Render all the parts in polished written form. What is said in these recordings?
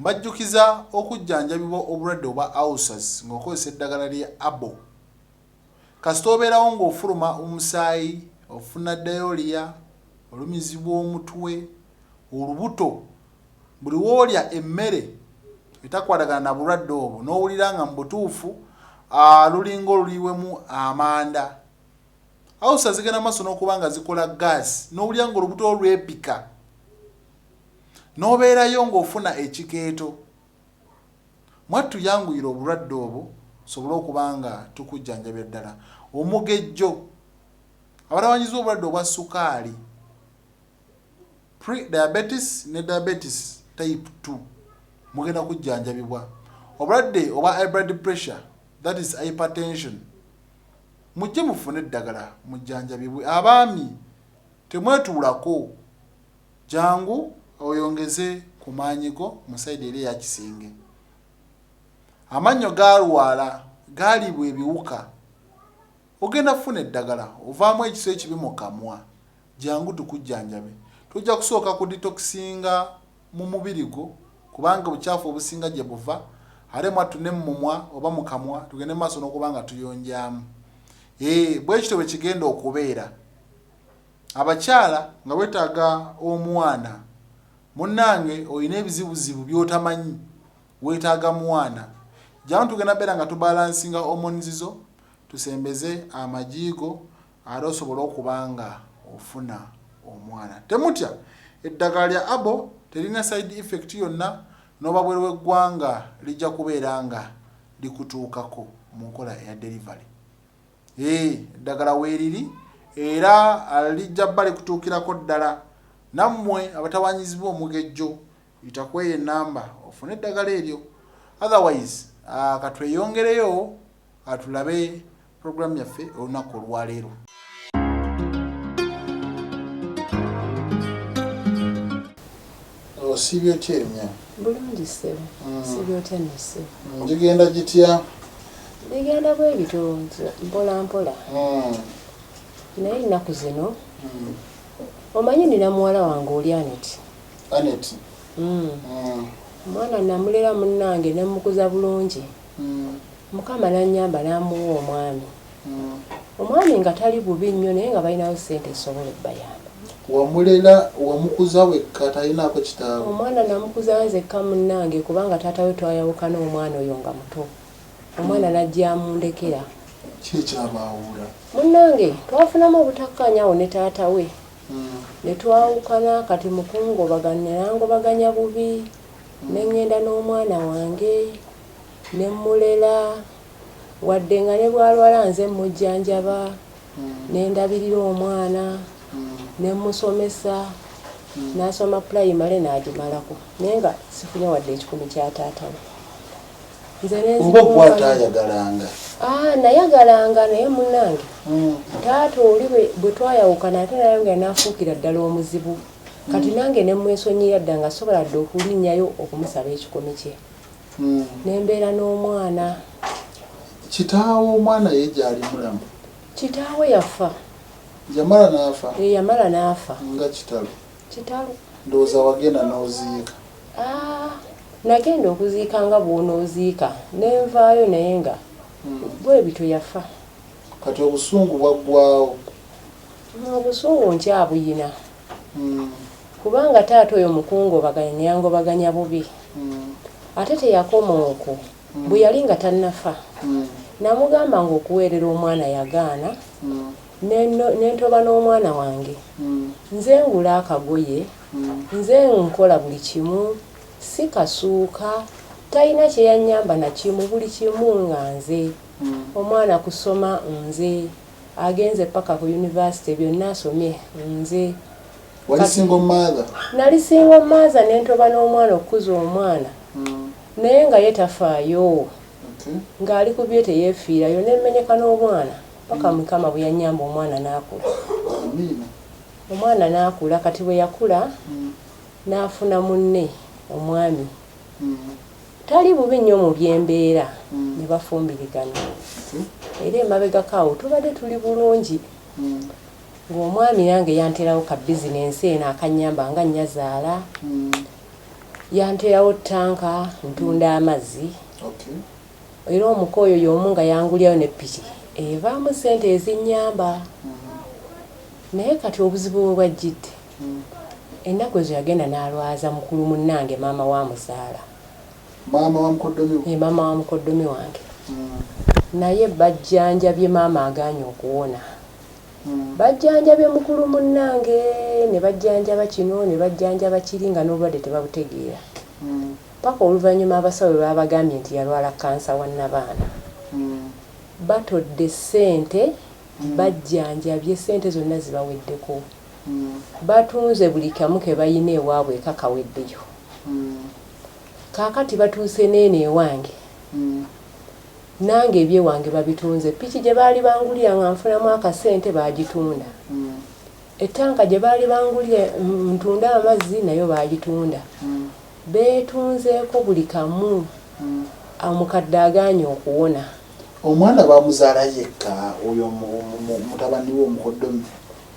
Mbajjukiza okujjanjabibwa obulwadde obwa ulcers ng'okozesa eddagala lya Abo. Kasita obeerawo ng'ofuluma omusaayi, ofuna diarrhea, olumizibwa omutwe, olubuto, buli w'olya emmere etakwatagana na bulwadde obwo n'owulira nga mu butuufu lulinga oluliiwemu amanda. Ulcers zigenda mu maaso n'okuba nga zikola gaasi n'owulira ng'olubuto lwepika n'obeerayo ng'ofuna ekikeeto. Mwattu yanguyira obulwadde obwo tusobole okuba nga tukujjanjabira ddala. Omugejjo, abatawanyizibwa obulwadde obwa sukaali, pre-diabetes ne diabetes type 2 mugenda kujjanjabibwa. Obulwadde obwa high blood pressure, that is hypertension, mujje mufune eddagala mujjanjabibwe. Abaami temwetuulako, jangu oyongeze ku maanyi go mu sayidi eri eya kisenge. Amannyo gaalwala, gaalibwa ebiwuka, ogenda kufuna eddagala, ovaamu ekiso ekibi mu kamwa, jangu tukujjanjabe. Tujja kusooka ku detoxinga mu mubiri gwo kubanga obukyafu obusinga gye buva, ate mwattu ne mu mumwa oba mu kamwa tugende mu maaso n'okuba nga tuyonjaamu. Bwe kityo bwe kigenda okubeera. Abakyala nga weetaaga omwana, munnange olina ebizibuzibu by'otamanyi, weetaaga mwana. Jangu tugenda beera nga tubalansinga hormones zo, tusembeze amagi go ate osobole okuba nga ofuna omwana. Temutya, eddagala lya Abo terina side effect yonna, n'oba bweru w'eggwanga lijja kubeera nga likutuukako mu nkola eya delivery. Eddagala weeriri era lijja bba likutuukirako ddala. Nammwe abatawanyizibwa omugejjo, yita ku eyo ennamba ofune eddagala eryo. Otherwise, katweyongereyo tulabe programu yaffe olunaku olwaleero. Osiibye otya Emya? Bulungi ssebo. Siibye otya nno ssebo? Gigenda gitya? Bigenda bwe bityo mpola mpola. Naye ennaku zino omanyi nina muwala wange oli Anet. Anet. Omwana namulera munnange ne mmukuza bulungi. Mukama n'annyamba n'amuwa omwami. Omwami nga tali bubi nnyo naye nga balinawo ssente ezisobola obbayamba. Wamulera, wamukuza wekka talinaako kitaawe? Omwana namukuza nzekka munnange kubanga taata we twayawukana omwana oyo nga muto. Omwana n'ajja amundekera. Ki ekyabaawula? Munnange twafunamu obutakkaanya awo ne taata we ne twawukana kati mu kungobaganya yangobaganya bubi ne ŋŋenda n'omwana wange ne mmulera wadde nga ne bw'alwala nze mmujjanjaba ne ndabirira omwana ne mmusomesa n'asoma pulayimale n'agimalako naye nga sifunye wadde ekikumi kya taata we. Nze ne Oba gwe nzikunkana. ataayagalanga? Nayagalanga naye munnange taata oli bwe twayawukana ate nayongera n'afuukira ddala omuzibu. Kati nange ne mmwesonyiyira dda nga sobola dda okulinnyayo okumusaba ekikumi kye. Ne mbeera n'omwana. Kitaawe omwana ye gyali mulamu? Kitaawe yafa. Yamala n'afa? Yamala n'afa. Nga kitalo. Kitalo. Ndowooza wagenda n'oziika. Nagenda okuziika nga bw'onooziika ne nvaayo naye nga bwe bityo yafa. Kati obusungu bwaggwaawo? Obusungu nkyabuyina. Kubanga taata oyo mukungobaganya yangobaganya bubi. Ate teyakoma okwo, bwe yali nga tannafa, namugamba ng'okuweerera omwana yagaana ne ntoba n'omwana wange. Nze ngula akagoye, nze nkola buli kimu, si kasuuka, talina kye yannyamba na kimu, buli kimu nga nze. Omwana kusoma nze, agenze paka ku yunivasite byonna asomye nze. Wali single mother? Nali single mother ne ntoba n'omwana okukuza omwana naye nga ye tafaayo. Ng'ali ku bye teyeefiirayo ne mmenyeka n'omwana paka Mukama bwe yannyamba omwana n'akula. Amiina. Omwana n'akula kati bwe yakula n'afuna munne omwami. Tali bubi nnyo mu by'embeera ne bafumbirigana. Era emabegako awo tubadde tuli bulungi ng'omwami nange yanterawo ka bizinensi eno akannyamba nga nnyazaala. Yanteerawo ttanka ntunda amazzi. Era omuko oyo y'omu nga yangulirayo ne ppiki evaamu ssente ezinnyamba. Naye kati obuzibu we bwajjidde, ennaku ezo yagenda n'alwaza mukulu munnange maama wa muzaala. Maama wa mukoddomi wo? Ee, maama wa mukoddomi wange. Naye bajjanjabye maama agaanye okuwona. Bajjanjabye mukulu munnange ne bajjanjaba kino ne bajjanjaba kiri nga n'obulwadde tebabutegeera. Ppaka oluvannyuma abasawo bwe baabagambye nti yalwala kkansa wa nnabaana. Batodde ssente, bajjanjabye, ssente zonna zibaweddeko. Batunze buli kamu ke balina ewaabwe eka kaweddeyo. Kaakati batuuse n'eno ewange. Nange ebyewange babitunze. Ppiki gye baali bangulira nga nfunamu akasente baagitunda. Ettanka gye baali bangulira ntunde amazzi nayo baagitunda. Beetunzeeko buli kamu. Omukadde agaanye okuwona. Omwana baamuzaala yekka oyo mutabani we omukoddomi?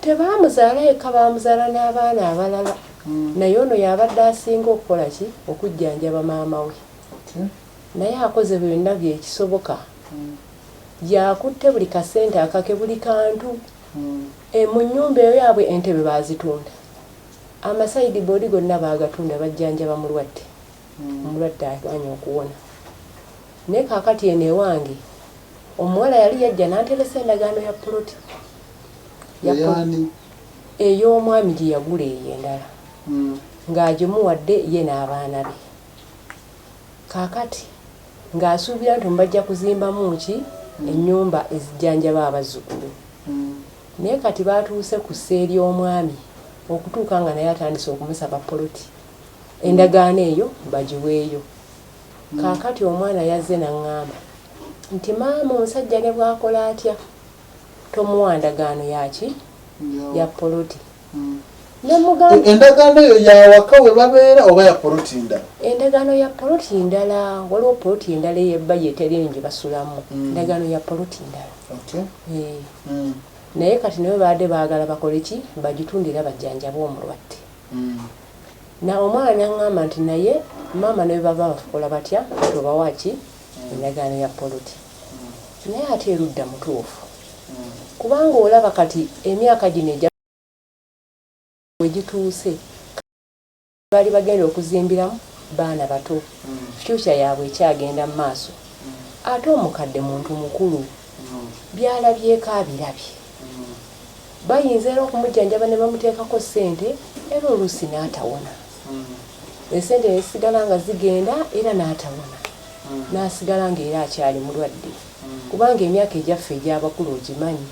Tebaamuzaala yekka, baamuzaala n'abaana abalala. Naye ono y'abadde asinga okukola ki? Okujjanjaba maama we. Naye akoze byonna byekisoboka. Yakutte buli kasente akake buli kantu. Mu nnyumba eyo yaabwe entebe baazitunda. Amasayidi boodi gonna baagatunda bajjanjaba mulwadde. Omulwadde agaanye okuwona. Naye kaakati eno ewange omuwala yali yajja n'anteresa endagaano ya poloti. Ey'ani? Ey'omwami gye yagula eyo endala. Ng'agimuwadde ye n'abaana be. Kaakati ng'asuubira nti bajja kuzimbamu ki ennyumba ezijjanjaba abazzukulu. Naye kati baatuuse ku ssa ery'omwami okutuuka nga naye atandise okumusaba poloti. Endagaano eyo bagiweeyo. Kaakati omwana yazze n'aŋŋamba nti maama omusajja ne bw'akola atya tomuwa ndagaano ya ki? Ya poloti. Ne mugamba Endagaano eyo ya waka we babeera oba ya poloti ndala? Endagaano ya poloti ndala. Waliwo poloti endala ey'ebbayi eteri eno gye basulamu. Endagaano ya poloti ndala. Naye kati nayo baadde baagala bakole ki? Bagitunde era bajjanjabe omulwadde. Na omwana n'aŋŋamba nti naye maama ne bwe baba bakola batya tobawa ki? Endagaano ya poloti. Naye ate erudda mutuufu. Kubanga olaba kati emyaka gino egya we gituuse baali bagenda okuzimbiramu baana bato. Future yaabwe ekyagenda mu maaso. Ate omukadde muntu mukulu. By'alabyeko abirabye. Bayinza era okumujjanjaba ne bamuteekako ssente era oluusi n'atawona. Essente ne zisigala nga zigenda era n'atawona. N'asigala ng'era akyali mulwadde. Kubanga emyaka egyaffe egy'abakulu ogimanyi.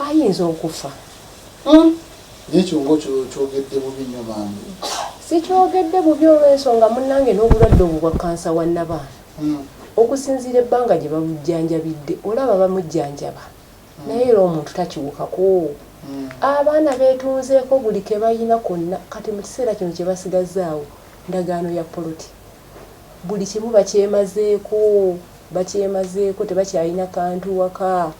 Ayinza okufa. Naye ekyo ng'okyogedde bubi nnyo bambi. Sikyogedde bubi olw'ensonga munnange n'obulwadde obwo bwa kkansa wa nnabaana. Okusinziira ebbanga gye babujjanjabidde olaba bamujjanjaba naye era omuntu takiwukako. Abaana beetunzeeko buli ke balina konna kati mu kiseera kino kye basigazzaawo ndagaano ya poloti. Buli kimu bakyemazeeko, bakyemazeeko tebakyalina kantu waka.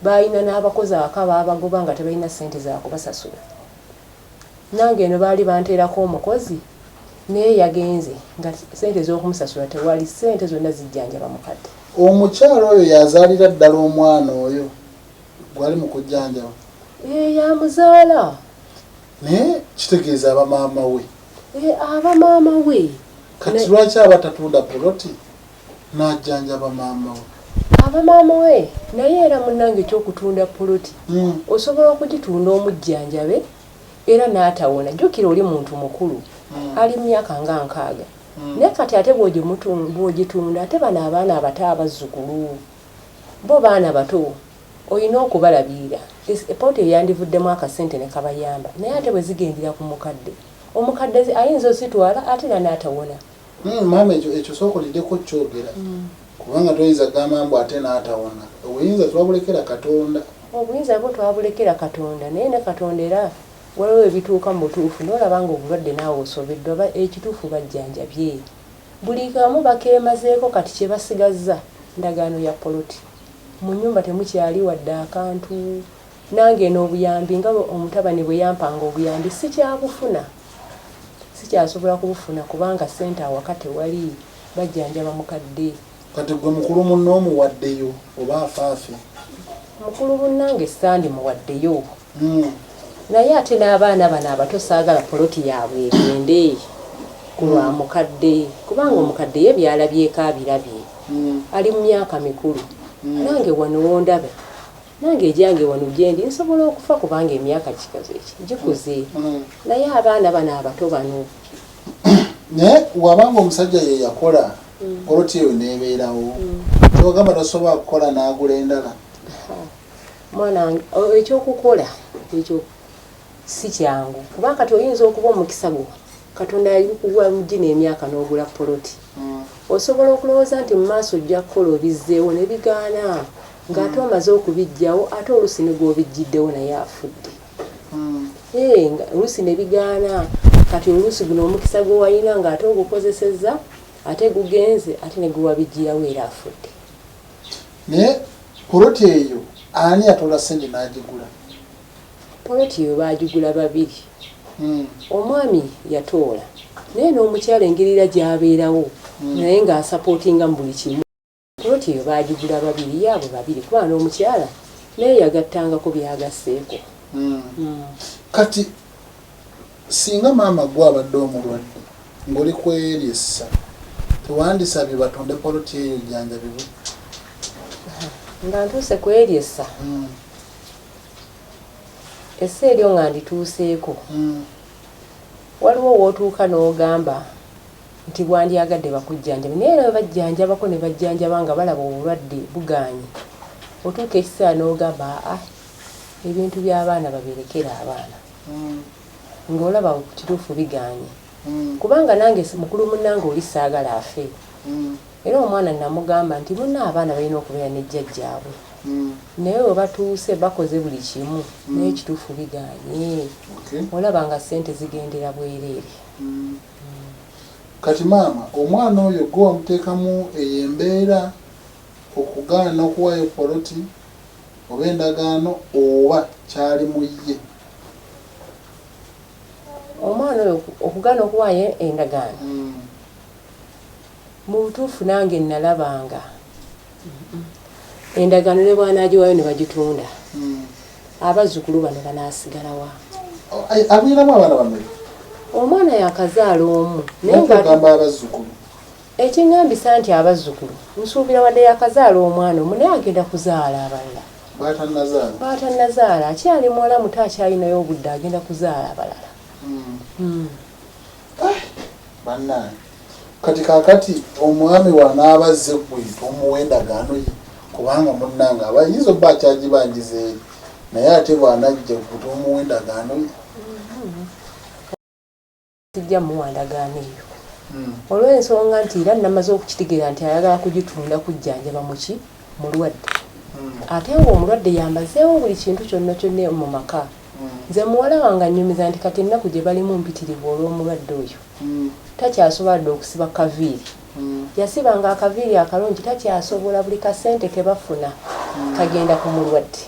Baalina n'abakozi awaka baabagoba nga tebalina ssente za kubasasula. Nange eno baali banteerako omukozi naye yagenze nga ssente ez'okumusasula tewali, ssente zonna zijjanjaba mukadde. Omukyala oyo y'azaalira ddala omwana oyo gw'ali mu kujjanjaba? Ee, y'amuzaala. Naye kitegeeza aba maama we? Ee, aba maama we. Kati lwaki aba tatunda poloti n'ajjanjaba maama we? Aba maama we naye era munnange eky'okutunda poloti osobola okugitunda omujjanjabe era n'atawona. Jjukira oli muntu mukulu ali mu myaka nga 60. Naye kati ate bw'ogitunda ate bano abaana abato abazzukulu bo baana bato olina okubalabirira. Poloti eyandivuddemu akasente ne kabayamba naye ate bwe zigendera ku mukadde, omukadde ayinza ozitwala ate era n'atawona. Maama ekyo sooka oliddeko kyogera kubanga toyinza kugamba mbu ate n'atawona. Obuyinza twabulekera Katonda. Obuyinza bwo twabulekera Katonda naye ne Katonda era waliwo ebituuka mu butuufu n'olaba ng'obulwadde naawe osobeddwa ekituufu bajjanjabye. Buli kamu bakeemazeeko kati kye basigazza ndagaano ya poloti. Mu nnyumba temukyali wadde akantu. Nange eno obuyambi nga omutabani bwe yampanga obuyambi sikyabufuna. Sikyasobola kubufuna kubanga ssente awaka tewali, bajjanjaba mukadde. Kati gwe mukulu munno omuwaddeyo oba afaafe? Mukulu munnange sandimuwaddeyo. Naye ate n'abaana bano abato saagala poloti yaabwe egende ku lwa mukadde, kubanga omukadde ye byalabyeko abirabye. Ali mu myaka mikulu. Nange wano wondaba, nange egyange wano gyendi nsobola okufa kubanga emyaka gikaze ki gikuze. Naye abaana bano abato bano. Naye wabanga omusajja ye yakola poloti eyo n'ebeerawo, kyogamba tosobola kukola n'agula endala? Mwana, ekyokukola ekyo si kyangu, kuba kati oyinza okuba omukisa gwo Katonda yalikuwa mugino emyaka n'ogula poloti. Osobola okulowooza nti mu maaso ojja kukola obizzeewo ne bigaana, ng'ate omaze okubiggyawo, ate oluusi ne gw'obiggyiddewo naye afudde. Oluusi ne bigaana. Kati oluusi guno omukisa gwe walina ng'ate ogukozesezza, ate gugenze, ate ne gwe wabiggyirawo era afudde. Naye poloti eyo ani yatoola ssente n'agigula? Poloti eyo baagigula babiri. Omwami yatoola, naye n'omukyala engeri era gy'abeerawo naye ng'asapootinga mu buli kimu. Poloti eyo baagigula babiri, yaabwe babiri, kuba n'omukyala naye yagattangako by'agasseeko. Kati singa maama gwe abadde omulwadde ng'oli kweryessa, tewandisabye batonde poloti eyo ojjanjabibwe? Nga ntuuse kweryessa, essa eryo nga ndituuseeko, waliwo w'otuuka n'ogamba nti wandyagadde bakujjanjabe, naye era bwe bajjanjabako ne bajjanjaba nga balaba obulwadde bugaanye, otuuka ekiseera n'ogamba aa, ebintu by'abaana babirekere abaana, ng'olaba kituufu bigaanye. Kubanga nange mukulu munnange oli saagala afe. Era omwana namugamba nti munna abaana balina okubeera ne jjajjaabwe, naye we batuuse bakoze buli kimu, naye ekituufu bigaanye. Olaba nga ssente zigendera bwereere. Kati maama, omwana oyo gwe wamuteekamu eyo embeera okugaana okuwaayo poloti oba endagaano, oba kyali mu ye? Omwana oyo okugaana okuwaayo endagaano, mu butuufu nange nalabanga endagaano ne bw'anaagiwaayo ne bagitunda, abazzukulu bano banaasigalawa? Abeeramu abaana bameka? Omwana yakazaala omu. Naye ng'agamba abazzukulu. Ekiŋŋambisa nti abazzukulu, nsuubira wadde yakazaala omwana omu, naye agenda kuzaala abalala. B'atannazaala. B'atannazaala. Akyali muwala muto, akyalinayo obudde, agenda kuzaala abalala. Bannange, kati kaakati omwami w'anaaba azze ggwe tomuwa endagaano ye, kubanga munnange aba ayinza obba akyagibanjiza eri, naye ate bw'anajja ggwe tomuwa endagaano ye. Sijja muwa ndagaano eyo olw'ensonga nti era namaze okukitegeera nti ayagala kugitunda kujjanjaba muki mulwadde, ate ng'omulwadde yambazeewo buli kintu kyonna kyonna mu maka. Nze muwala wange annyumiza nti kati ennaku gye balimu mpitirivu olw'omulwadde oyo. Takyasobola dda okusiba kaviiri. Yasibanga akaviiri akalungi, takyasobola, buli kasente ke bafuna kagenda ku mulwadde.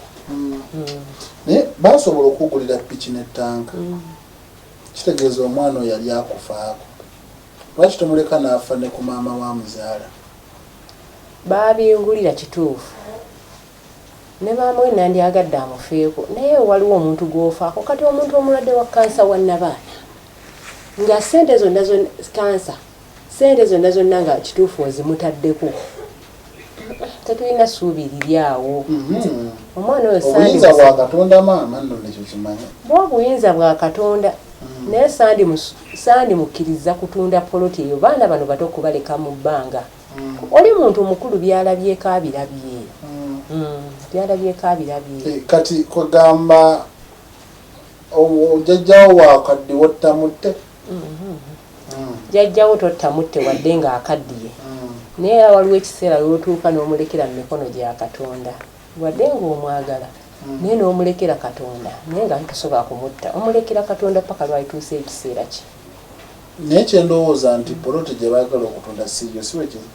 Naye basobola okugulira piki n'ettanka. Kitegeeza omwana oyo yali akufaako. Lwaki tomuleka n'afa ne ku maama wa muzaala? Baabingulira kituufu. Ne maama we nandyagadde amufeeko, naye waliwo omuntu gw'ofaako. Kati omuntu omulwadde wa kansa wa nnabaana, nga ssente zonna zonna kansa, ssente zonna zonna nga kituufu ozimutaddeko, tetulina ssuubi liri awo. Omwana oyo obuyinza bwa Katonda maama nno nekyo kimanye. Bwo obuyinza bwa Katonda, naye sandimukkiriza kutunda poloti eyo. Baana bano bato kubaleka mu bbanga. Oli muntu mukulu, byalabyeko abirabye. Byalabyeko abirabye. Kati kwegamba jjajjawo wakaddiwa ottamutte? Jjajjawo tottamutte wadde ng'akaddiye, naye era waliwo ekiseera lw'otuuka n'omulekera mu mikono gya Katonda, wadde ng'omwagala, naye n'omulekera Katonda, naye nga tosobola kumutta, omulekera Katonda paka lwalituusa ekiseera kye. Naye kyendowooza nti poloti gye baagala okutunda si yo, si bwekiri?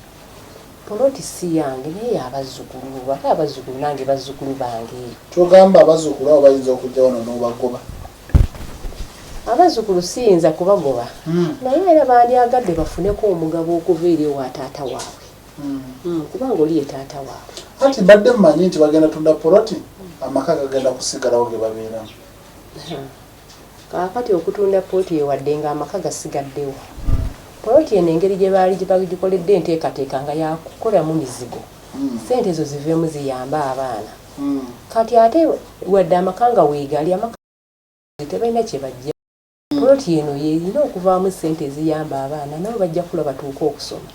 Poloti si yange, naye y'abazzukulu, ate abazzukulu nange bazzukulu bange. Kyogamba abazzukulu abo bayinza okujja wano n'obagoba? Abazzukulu siyinza kubagoba naye era bandyagadde bafuneko omugabo okuva eri ewa taata waabwe. Kubanga oli ye taata waabwe. Anti mbadde mmanyi nti bagenda tunda poloti, amaka gagenda kusigalawo ge babeeramu. Kaakati okutunda poloti yewadde nga amaka gasigaddewo. Poloti eno engeri gye baali bagikoledde enteekateeka nga yakukolamu mizigo, ssente ezo ziveemu ziyambe abaana. Kati ate wadde amaka nga weegali, amaka tebalina kye bajja. Poloti eno y'erina okuvaamu ssente eziyamba abaana, nabo bajja kula batuuke okusoma.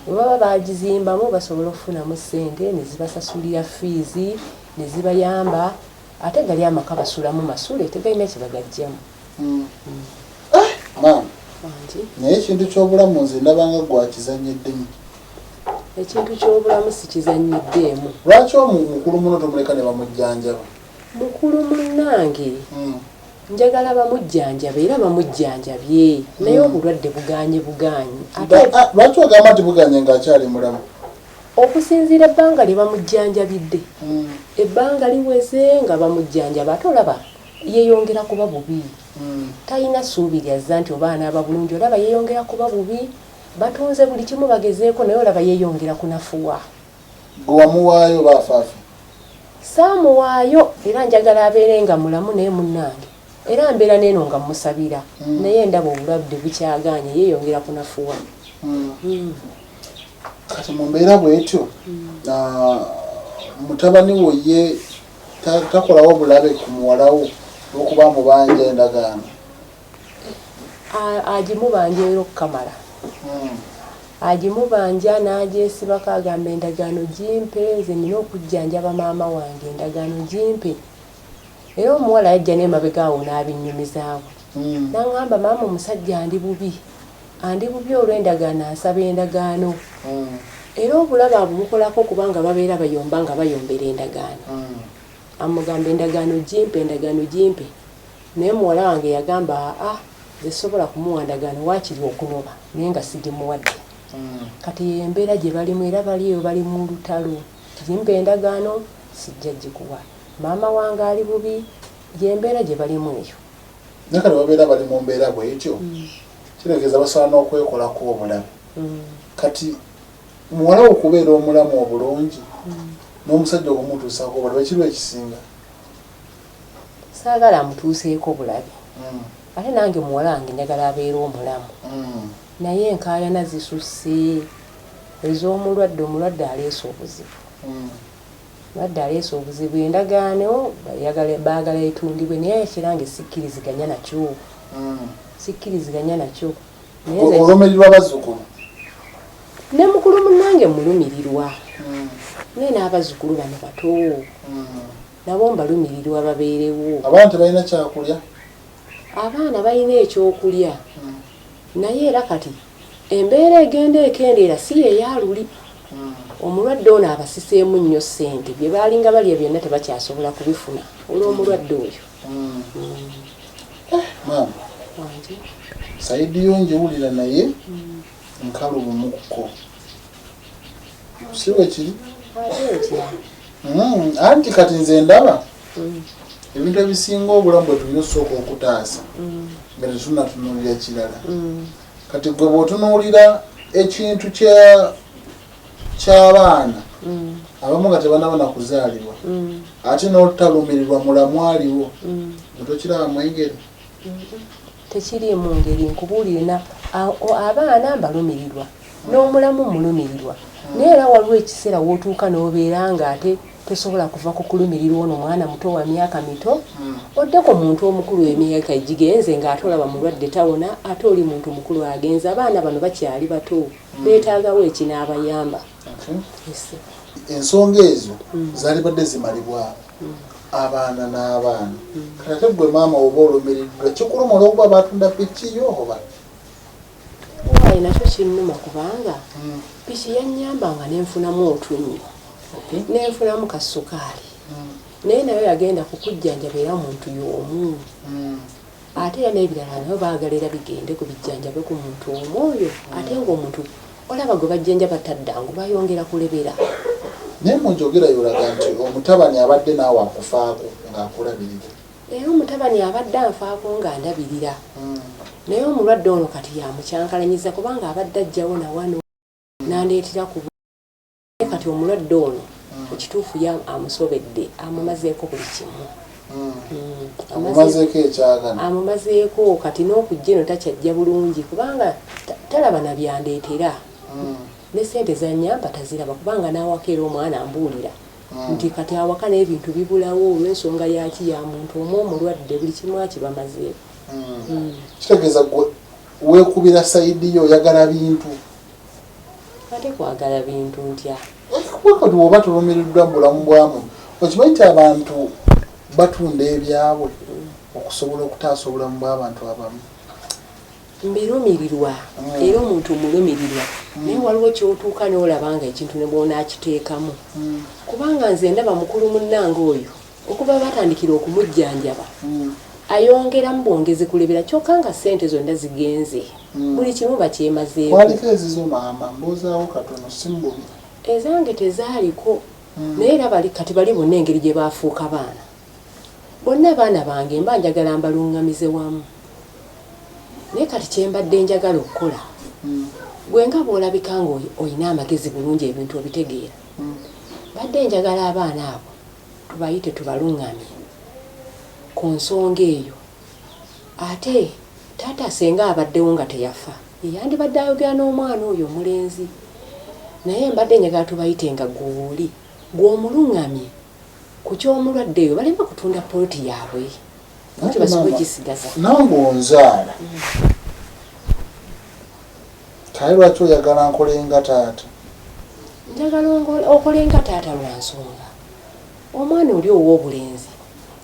Bwe baba baagizimbamu basobola okufunamu ssente ne zibasasulira fiizi ne zibayamba, ate gali amaka basulamu masule tegalina kye bagaggyamu. Maama, naye ekintu ky'obulamu nze ndabanga gwakizannyiddemu. Ekintu ky'obulamu sikizannyiddeemu. Lwaki mukulu muno tomuleka ne bamujjanjaba? Mukulu munnange njagala bamujjanjabe era bamujjanjabye, naye obulwadde bugaanye bugaanyi. Lwaki ogamba nti bugaanye ng'akyali mulamu? Okusinziira ebbanga lye bamujjanjabidde, ebbanga liweze nga bamujjanjaba, ate olaba yeeyongera kuba bubi. Talina ssuubi lyazza nti oba anaaba bulungi, olaba yeeyongera kuba bubi. Batunze buli kimu bagezeeko, naye olaba yeeyongera kunafuwa. Gwe wamuwaayo baafaafe? Saamuwaayo, era njagala abeere nga mulamu, naye munnange era mbeera n'eno nga mmusabira, naye ndaba obulwadde bukyagaanye, yeeyongera kunafuwa. Kati mu mbeera bw'etyo, mutabani wo ye takolawo bulabe ku muwala wo olw'okuba amubanja endagaano? Agimubanja era okukamala. Agimubanja n'agyesibako, agamba endagaano gimpe, nze nina okujjanjaba maama wange, endagaano gimpe. Era omuwala yajja n'emabega awo n'abinnyumizaawo. N'aŋŋamba maama omusajja andi bubi, andi bubi olw'endagaano, ansaba endagaano. Era obulabe abumukolako kubanga babeera bayomba nga bayombera endagaano. Amugamba endagaano gimpe, endagaano gimpe. Naye muwala wange yagamba aa nze sisobola kumuwa ndagaano, waakiri okunoba naye nga sigimuwadde. Kati eyo embeera gye balimu, era bali eyo bali mu lutalo. Gimpe endagaano, sijja gikuwa. Maama wange ali bubi, y'embeera gye balimu eyo. Naye kati babeera bali mu mbeera bw'etyo, kitegeeza basobola n'okwekolako obulabe. Kati muwala wo okubeera omulamu obulungi n'omusajja okumutuusaako obulabe, kiriwa ekisinga? Saagala amutuuseeko bulabe. Ate nange muwala wange njagala abeere omulamu. Naye enkaayana zisusse ez'omulwadde, omulwadde aleese obuzibu. Omulwadde aleese obuzibu, endagaano baagala etundibwe, naye ekirange sikkiriziganya nakyo. Sikkiriziganya nakyo. Olumirirwa bazzukulu? Ne mukulu munnange mulumirirwa. Naye n'abazzukulu bano bato. Nabo mbalumirirwa babeerewo. Abaana tebalina kyakulya? Abaana balina ekyokulya. Naye era kati embeera egenda ekendeera si ye ya luli. Omulwadde ono abasiseemu nnyo ssente, bye baalinga balya byonna tebakyasobola kubifuna olw'omulwadde oyo. Maama, sayidi yo njiwulira naye nkalubu mukko. Si bwe kiri? Ate otya? Anti kati nze ndaba ebintu ebisinga obulamu bwe tulina osooka okutaasa nga tetunnatunuulira kirala. Kati gwe bw'otunuulira ekintu ky'abaana abamu nga tebannaba na kuzaalibwa, ate n'otalumirirwa mulamu aliwo, nga tokiraba mu engeri? Tekiriimu ngeri, nkubuulire, abaana mbalumirirwa n'omulamu mulumirirwa, naye era waliwo ekiseera w'otuuka n'obeera ng'ate tosobola kuva ku kulumirirwa ono mwana muto wa myaka mito, oddeko muntu omukulu emyaka egigenze ng'ate olaba mulwadde tawona, ate oli muntu mukulu agenze. Abaana bano bakyali bato, beetaagawo ekinaabayamba. Ensonga ezo zaalibadde zimalibwa abaana n'abaana. Kati ate gwe maama oba olumiriddwa, kikuluma olw'okuba baatunda piki yo oba? Waayi, nakyo kinnuma kubanga piki yannyambanga nenfunamu otunnyo, nenfunamu kasukaali, naye nayo yagenda kukujjanjaba era muntu y'omu. Ate era n'ebirala nabo baagala era bigende ku bijjanjabe ku muntu omu oyo, ate ng'omuntu olaba gwe bajjanjaba taddangu, bayongera kulebera. Naye mu njogera yolaga nti omutabani abadde naawe akufaako ng'akulabirira. Era omutabani abadde anfaako nga ndabirira. Naye omulwadde ono kati yamukyankalanyiza kubanga abadde ajjawo nawano nandeetera ku naye kati omulwadde ono ekituufu ya amusobedde, amumazeeko buli kimu. Amumazeeko ekyagana. Amumazeeko kati n'okujja eno takyajja bulungi kubanga talaba na byandeetera. Ne ssente zanyamba taziraba kubanga n'awaka era omwana ambuulira nti kati awaka n'ebintu bibulawo olw'ensonga yaki ya muntu omu omulwadde buli kimu akibamazeeko. Kitegeeza gwe weekubira side yo, oyagala bintu. Ate kwagala bintu ntya? Kati woba tolumiriddwa mu bulamu bwa muntu, okimanyi nti abantu batunda ebyabwe okusobola okutaasa obulamu bw'abantu abamu? Mbirumirirwa era omuntu mulumirirwa, naye waliwo kyotuuka n'olaba nga ekintu ne bw'onaakiteekamu. Kubanga nze ndaba mukulu munnange oyo okuva batandikira okumujjanjaba ayongeramu bwongezi kulebera, kyokka nga ssente zonna zigenze, buli kimu bakyemazeeko. Kwaliko ezizo maama? Mbuuzaawo katono, si mububi. Ezange tezaaliko, naye era bali kati bali bonna engeri gye baafuuka baana bonna baana bange, mba njagala mbaluŋŋamize wamu. Naye kati kye mbadde njagala okukola, gwe nga bw'olabika nga olina amagezi bulungi ebintu obitegeera, mbadde njagala abaana abo tubayite tubaluŋŋamye ku nsonga eyo. Ate taata senga abaddewo nga teyafa, yeyandibadde ayogera n'omwana oyo omulenzi, naye mbadde njagala tubayite nga gwe oli gw'omuluŋŋamye ku ky'omulwadde oyo, baleme kutunda poloti yaabwe nti basobole okugisigaza. Nange onzaala, kale lwaki oyagala nkole nga taata? Njagala okole nga taata lwa nsonga omwana oli ow'obulenzi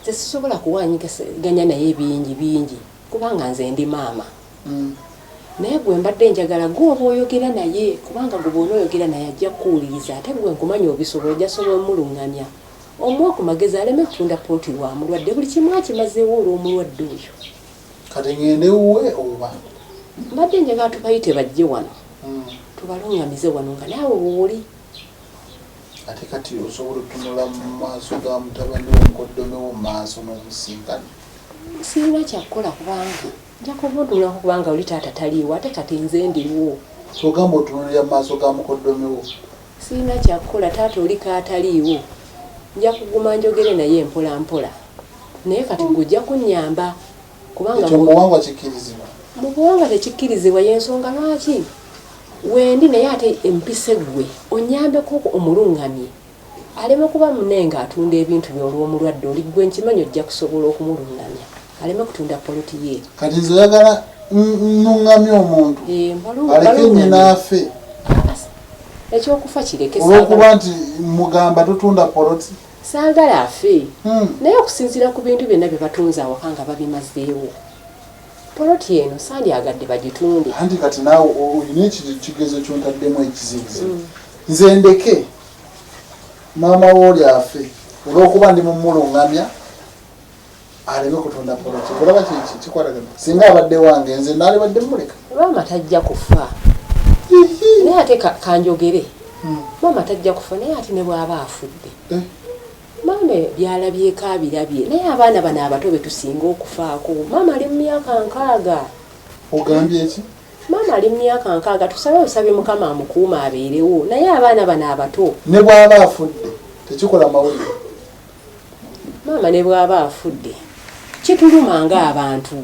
nze sisobola kuwanyiganya naye bingi bingi kubanga nze ndi maama. Naye gwe mbadde njagala gwe oba oyogera naye, kubanga gwe bw'ona oyogera naye ajja kukuwuliriza, ate gwe nkumanya obisobola, ojja sobola omuluŋŋamya omuwe ku magezi aleme kutunda poloti lwa mulwadde, buli kimu akimazeewo olw'omulwadde oyo. Kati ŋŋende wuwe oba? Mbadde njagala tubayite bajje wano tubaluŋŋamize wano nga naawe wooli. Ate kati osobola otunula mu maaso ga mutabani wo, mukoddomewo mu maaso n'omusinkana? Sirina kyakukola kubanga nja kumutunulako kubanga oli taata taliiwo, ate kati nze ndiwo. Kyogamba otunulira mu maaso ga mukoddomewo? Sirina kyakukola, taata oli kaataliiwo, nja kuguma njogere naye mpola mpola, naye kati gwe ojja kunnyamba kubanga ekyo mu buwangwa kikkirizibwa? Mu buwangwa tekikkirizibwa, y'ensonga lwaki wendi, naye ate empise ggwe onnyambeko omuluŋŋamye aleme kuba munne ng'atunda ebintu bye olw'omulwadde oli. Ggwe nkimanyi ojja kusobola okumuluŋŋamya aleme kutunda poloti ye. Kati nze oyagala nnuŋŋamye omuntu aleke nnyina afe? Ekyokufa kireke. Olwokuba nti mugamba totunda poloti? Saagala afe, naye okusinziira ku bintu byonna bye batunze awaka nga babimazeewo, poloti eno sandyagadde bagitunde. Anti kati naawe olina ekigezo kyontaddemu ekizibuzibu. Nze ndeke maama wooli afe olwokuba ndi mumuluŋŋamya aleme kutunda poloti? Olaba kikwatagana? Singa abadde wange nze naalibadde muleka. Maama tajja kufa, naye ate kanjogere, maama tajja kufa, naye ate ne bw'aba afudde, maama byalabyeko abirabye, naye abaana bano abato be tusinga okufaako. Maama ali mu myaka 60. Ogambye ki? Maama ali mu myaka 60, tusabe busabi Mukama amukuuma abeerewo, naye abaana bano abato. Ne bw'aba afudde tekikola mawulire? Maama ne bw'aba afudde kituluma ng'abantu,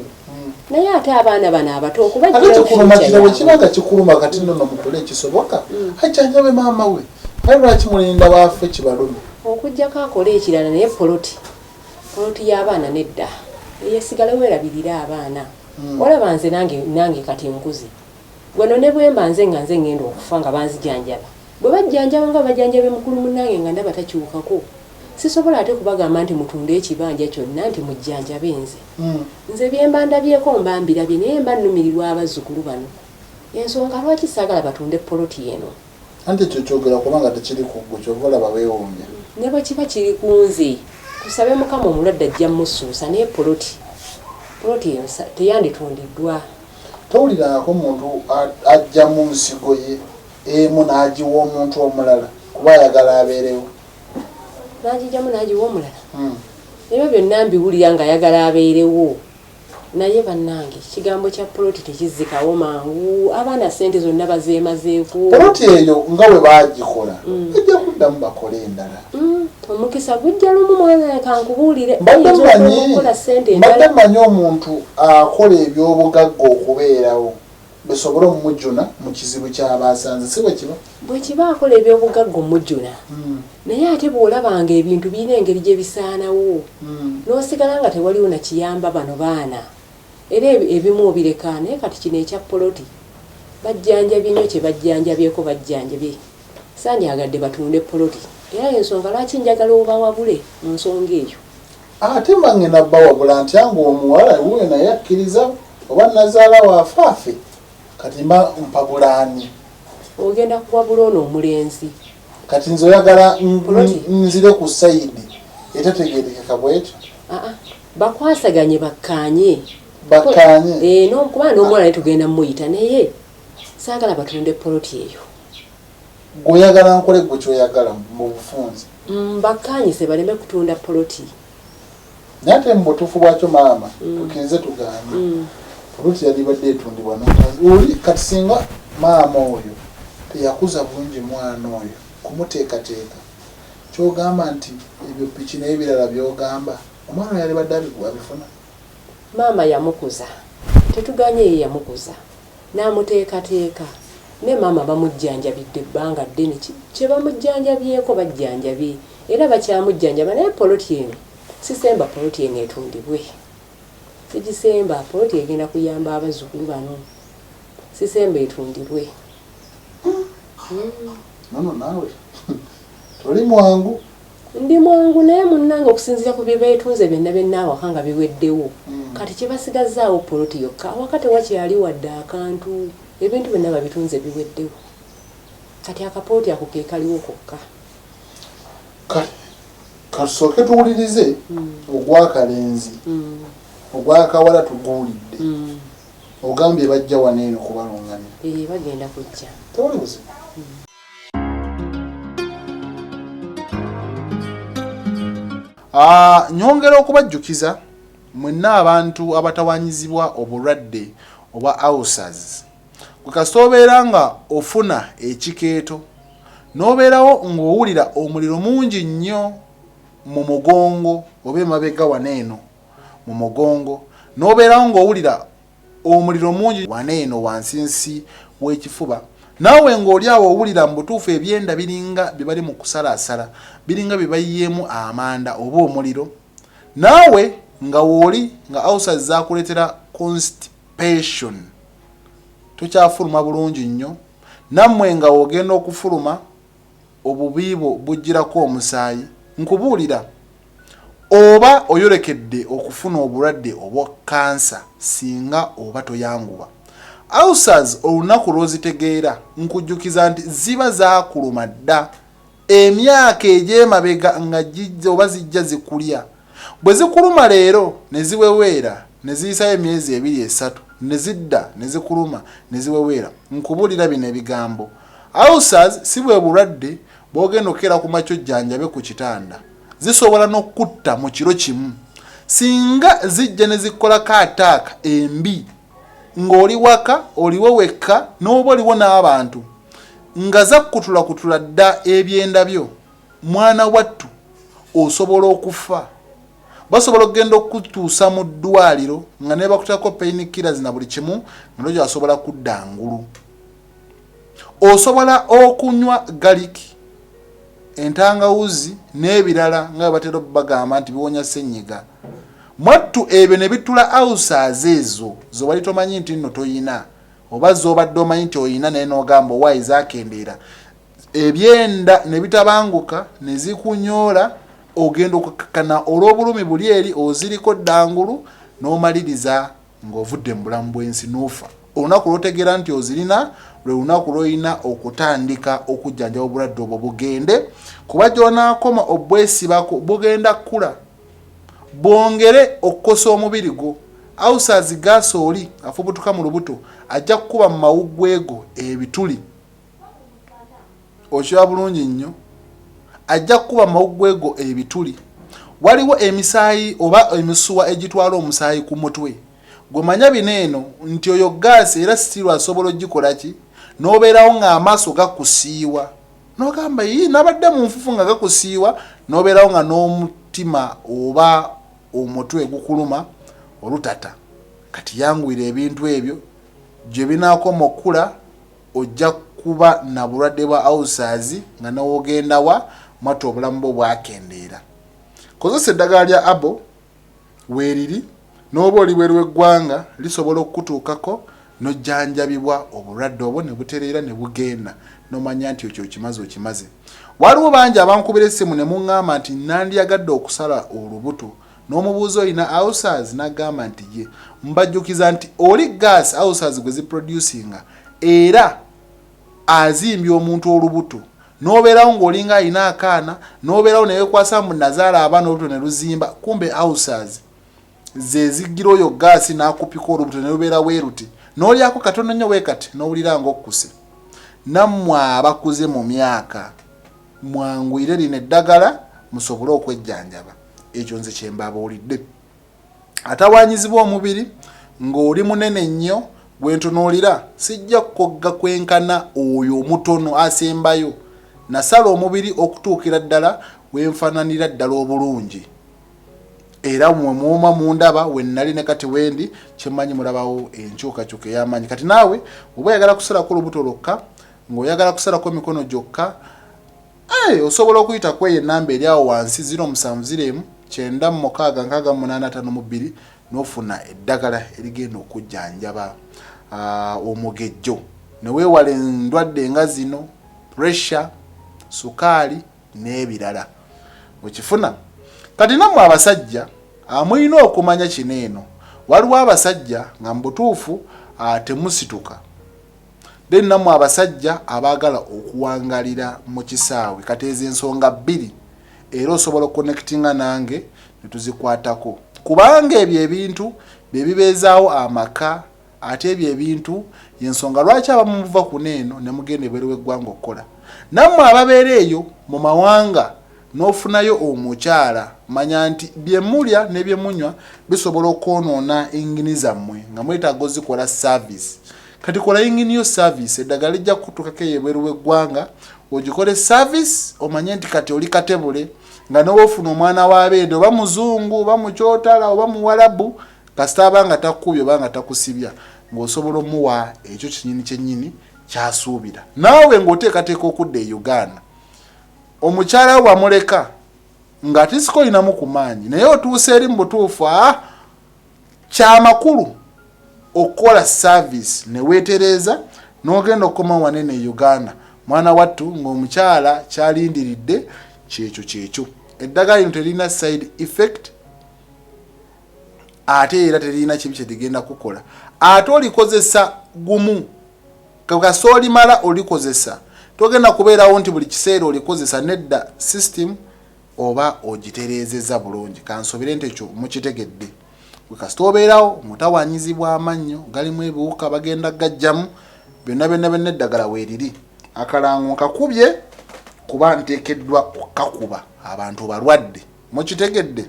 naye ate abaana bano abato ate kikuluma kira bwe kiba nga kikuluma. Kati nno no mukole ekisoboka ajjanjabe maama we. Aye lwaki mulinda baafe kibalume? Okugjako akole ekirala, naye poloti y'abaana nedda, eyesigale weerabirire abaana. Olaba nze nange kati nkuze gweno, ne bwemba nze nga nze ngenda okufa nga banzijanjaba, bwe bajjanjaba nga bajjanjabe mukulu munnange nga ndaba takyukako, sisobola ate kubagamba nti mutunde ekibanja kyonna nti mujjanjabe nze. Nze byemba ndabyeko mba mbirabye, naye mba nnumirirwa abazzukulu bano, ensonga lwaki saagala batunde poloti eno. Anti ekyo kyogera kubanga tekiri ku ggwe, kyova olaba weewuunya. Ne bwe kiba kiri ku nze, tusabe Mukama omulwadde ajja musuusa, naye poloti eyo teyanditundiddwa. Towulirangako muntu ajjamu nsigo ye emu n'agiwa omuntu omulala kuba ayagala abeerewo? N'agijjamu n'agiwa omulala? Ebyo byonna mbiwulira ng'ayagala abeerewo. Naye bannange ekigambo kya poloti tekizzikawo mangu, abaana ssente zonna bazeemazeeko. Poloti eyo nga bwe baagikola bajja kuddamu bakole endala. Omukisa gujja lumu mwana kankubuulire, Mbadde bayinza mmanyi okukola ssente mbadde endala. mmanyi omuntu akola eby'obugagga okubeerawo bisobole omujuna mu kizibu ky'aba asanze, si bwe kiba? Bwe kiba akola eby'obugagga omujuna, naye ate bw'olabanga ebintu birina engeri gye bisaanawo, n'osigala nga tewaliwo na kiyamba bano baana, era ebimu obireka. Naye kati kino ekya poloti bajjanjabye nnyo, kye bajjanjabyeko bajjanjabye. Sandyagadde batunde poloti, era y'ensonga lwaki njagala obawabule mu nsonga eyo. Ate mba ngenda bawabula ntya ng'omuwala wuuyo naye akkiriza oba nazaala waafaafe? Kati mba mpabula ani? Ogenda kuwabula ono omulenzi. Kati nze oyagala Poloti. nzire ku side etategeerekeka bwetyo? Aa, bakwasaganye, bakkaanye. Bakkaanye. Eh, no, kuba n'omuwala naye tugenda muyita, naye saagala batunde poloti eyo. Gweoyagala nkole gwe kyoyagala mu bufunze. Bakkaanyise baleme kutunda poloti. Naye ate mu butuufu bwakyo maama, tukkirize tugaanye, poloti yalibadde etundibwa oli. Kati singa maama oyo teyakuza bulungi mwana oyo kumuteekateeka, kyogamba nti ebyo piki n'ebirala byogamba omwana oyo yalibadde abifuna? Maama yamukuza, tetuganye, ye yamukuza n'amuteekateeka, ne maama bamujjanjabidde ebbanga ddene. Kye bamujjanjabyeko bajjanjabye, era bakyamujjanjaba, naye poloti eno sisemba. Poloti eno etundibwe sigisemba. Poloti egenda kuyamba abazzukulu bano, sisemba etundibwe. Nono naawe toli mwangu. Ndi mwangu, naye munnange, okusinziira ku bye beetunze byonna byonna awaka nga biweddewo, kati kyebasigazaawo poloti yokka. Awaka tewakyali wadde akantu, ebintu byonna babitunze biweddewo. Kati akapooti ako ke kaliwo kokka. Kale katusooke tuwulirize ogwakalenzi, ogwakawala tuguwulidde. Ogambye bajja wano eno kubalungamya? Ee, bagenda kujja. Tewali buzibu. Ah, nyongera okubajjukiza mwenna abantu abatawanyizibwa obulwadde obwa ulcers. Gwe kasita obeera nga ofuna ekikeeto n'obeerawo ng'owulira omuliro mungi nnyo mu mugongo oba emabega wano eno mu mugongo, n'obeerawo ng'owulira omuliro mungi wano eno wansinsi w'ekifuba, naawe ng'oli awo owulira mu butuufu ebyenda biringa bye bali mu kusalaasala, biringa bye bayiyeemu amanda oba omuliro, naawe nga wooli nga ulcers zakuleetera constipation, tokyafuluma bulungi nnyo, nammwe nga w'ogenda okufuluma obubi bwo bujjirako omusaayi, nkubuulira oba oyolekedde okufuna obulwadde obwa kansa singa oba toyanguwa. Ulcers olunaku lw'ozitegeera, nkujjukiza nti ziba zaakuluma dda emyaka egy'emabega nga gijja oba zijja zikulya. Bwe zikuluma leero ne ziweweera ne ziyisayo emyezi 2 3, ne zidda ne zikuluma ne ziweweera, nkubuulira bino ebigambo, ulcers si bwe bulwadde bw'ogenda okukeera ku makya ojjanjabe ku kitanda. Zisobola n'okukutta mu kiro kimu singa zijja ne zikukolako ataaka embi ng'oli waka, oliwo wekka n'oba oliwo n'abantu, nga zakkutulakutula dda ebyenda byo. Mwana wattu, osobola okufa. Basobola okugenda okutuusa mu ddwaliro nga ne bakuteekako pain killers na buli kimu nga tokyasobola kudda ngulu. Osobola okunywa garlic, entangawuzi n'ebirala nga bwe batera bagamba nti biwonya ssenyiga. Mwattu ebyo ne bitula ulcers ezo z'obali tomanyi nti nno toyina, oba z'obadde omanyi nti oyina naye n'ogamba owaayi zaakendeera, ebyenda ne bitabanguka ne zikunyoola, ogenda okukakkana olw'obulumi buli eri oziriko ddangulu n'omaliriza ng'ovudde mu bulamu bw'ensi n'ofa. Olunaku lw'otegeera nti ozirina lwe lunaku lw'olina okutandika okujjanjaba obulwadde obwo bugende, kuba gy'onaakoma obwesibako bugenda kkula bwongere okukosa omubiri gwo. Ulcers gaasi oli afubutuka mu lubuto ajja kukuba mu mawuggwe go ebituli. Okiraba bulungi nnyo, ajja kukuba mawuggwe go ebituli. Waliwo emisaayi oba emisuwa egitwala omusaayi ku mutwe. Gwe manya bino eno nti oyo gaasi era sitiiru asobola ogikola ki n'obeerawo ng'amaaso gakusiiwa n'ogamba yii nabadde mu nfufu nga gakusiiwa n'obeerawo nga n'omutima oba omutwe gukuluma olutata. Kati yanguyira ebintu ebyo gye binaakoma okukula ojja kuba na bulwadde bwa ulcers nga newogenda wa mwattu obulamu bwo bwakendeera. Kozesa eddagala lya Abo weeriri n'oba oli bweru w'eggwanga lisobola okukutuukako n'ojjanjabibwa obulwadde obwo ne butereera ne bugenda n'omanya nti ekyo okimaze okimaze. Waliwo bangi abankubira essimu ne muŋŋamba nti nandyagadde okusala olubuto n'omubuuza olina ulcers n'agamba nti ye. Mbajjukiza nti oli gas ulcers gwe ziproducinga era azimbya omuntu olubuto n'obeerawo ng'olinga alina akaana n'obeerawo ne weekwasa mbu nazaala abaana olubuto ne luzimba kumbe ulcers ze ziggira oyo gaasi n'akupika olubuto ne lubeera weeruti n'olyako katono nnyo weekati n'owulira ng'okkuse. Nammwe abakuze mu myaka mwanguyire lino eddagala musobole okwejjanjaba. Ekyo nze kye mbabuulidde. Atawaanyizibwa omubiri ng'oli munene nnyo gwe ntunuulira sijja kukogga kwenkana oyo omutono asembayo. Nasala omubiri okutuukira ddala we nfaananira ddala obulungi. Era mwe mwoma mundaba we nnali ne kati wendi, kye mmanyi mulabawo enkyukakyuka ey'amaanyi. Kati naawe bw'oba oyagala kusalako lubuto lwokka, ng'oyagala kusalako mikono gyokka, Hey, osobola okuyita ku eyo ennamba eri awo wansi 070 96 68 52 n'ofuna eddagala erigenda okujjanjaba omugejjo ne weewala endwadde nga zino pressure, sukaali n'ebirala. Okifuna? Kati nammwe abasajja mulina okumanya kino eno, waliwo abasajja nga mu butuufu temusituka. Then namwe abasajja abaagala okuwangalira mu kisaawe kati ezo ensonga bbiri era osobola okuconnectinga nange ne tuzikwatako kubanga ebyo ebintu bye bibeezaawo amaka ate ebyo ebintu y'ensonga lwaki abamu muva kuno eno ne mugenda ebweru w'eggwanga okukola. Nammwe ababeera eyo mu mawanga n'ofunayo omukyala manya nti bye mulya ne bye munywa bisobola okwonoona yingini zammwe nga mwetaaga ozikola service. Kati kola yingini yo service, eddagala lijja kukutuukako eyo ebweru w'eggwanga ogikole service omanye nti kati oli katebule nga newofuna omwana wa bendi oba muzungu oba mukyotala oba muwalabu kasita aba nga takukubye oba nga takusibya ng'osobola omuwa ekyo kyenyini kyennyini ky'asuubira. Naawe ng'oteekateeka okudda e Uganda omukyala we wamuleka nga tisiko olinamu ku maanyi naye otuuse eri mu butuufu a kyamakulu okukola service ne weetereeza n'ogenda okukoma wanene e Uganda mwana wattu ng'omukyala kyalindiridde kyekyo kyekyo. Eddagala lino teririna side effect ate era teririna kibi kyeligenda kukola ate olikozesa gumu kasita olimala olikozesa togenda kubeerawo nti buli kiseera olikozesa nedda system oba ogitereezezza bulungi kansobere nti ekyo mukitegedde gwe kasita obeerawo mutawanyizibwa amannyo galimu ebiwuka bagenda gajjamu byonna byonna byonna eddagala weeriri akalango nkakubye kuba nteekeddwa okukakuba abantu balwadde mukitegedde.